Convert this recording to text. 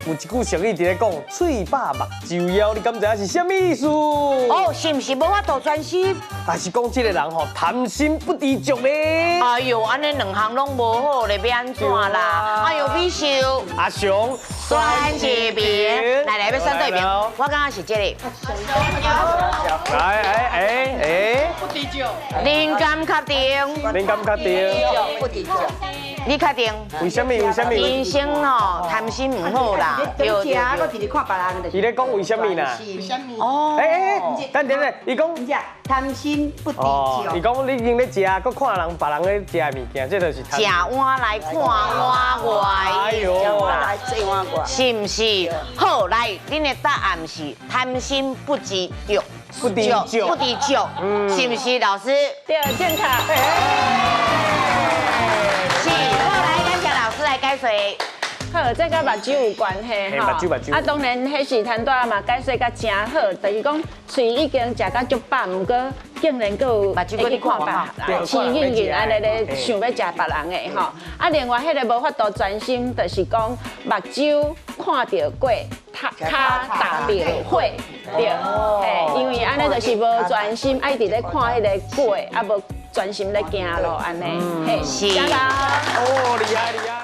有一句俗語佇咧講，喙飽目睭枵，你敢知影是啥物意思？哦，是毋是無法度專心？還是講這個人吼貪心不知足咧？哎喲，按呢兩項攏無好咧，欲按怎啦？哎喲，美秀，阿雄，選一邊，來來，欲選佗一邊？我感覺是這個。來，哎哎哎，不知足。恁敢確定？恁敢確定？不知足。你確定？為啥物？為啥物？人生哦，貪心毋好啦。對對，我直直看別人伊咧講為啥物啦？為啥物？哦。哎哎，等等咧，伊講。貪心不知足。伊講你已經咧食，閣看人別人咧食的物件，這就是食碗內看碗外。哎喲，食碗內做碗外。是毋是？好，來，恁的答案是貪心不知足。不知足。不知足，是毋是老師？對，正確。是，好，來，感謝老師來解說。好，這佮目睭有關係吼。目睭目睭。啊，當然，彼時攤大嘛解說甲誠好，就是講喙已經食甲足飽，毋過竟然閣有會去看別人，痴癮癮按呢咧想欲食別人的吼。啊，另外彼个無法度專心，就是講目睭看著過，跤踏著火，對，嘿，因為按呢就是無專心，愛佇咧看彼个過，啊無專心咧行路按呢，嘿，是。啦。哦，厲害厲害。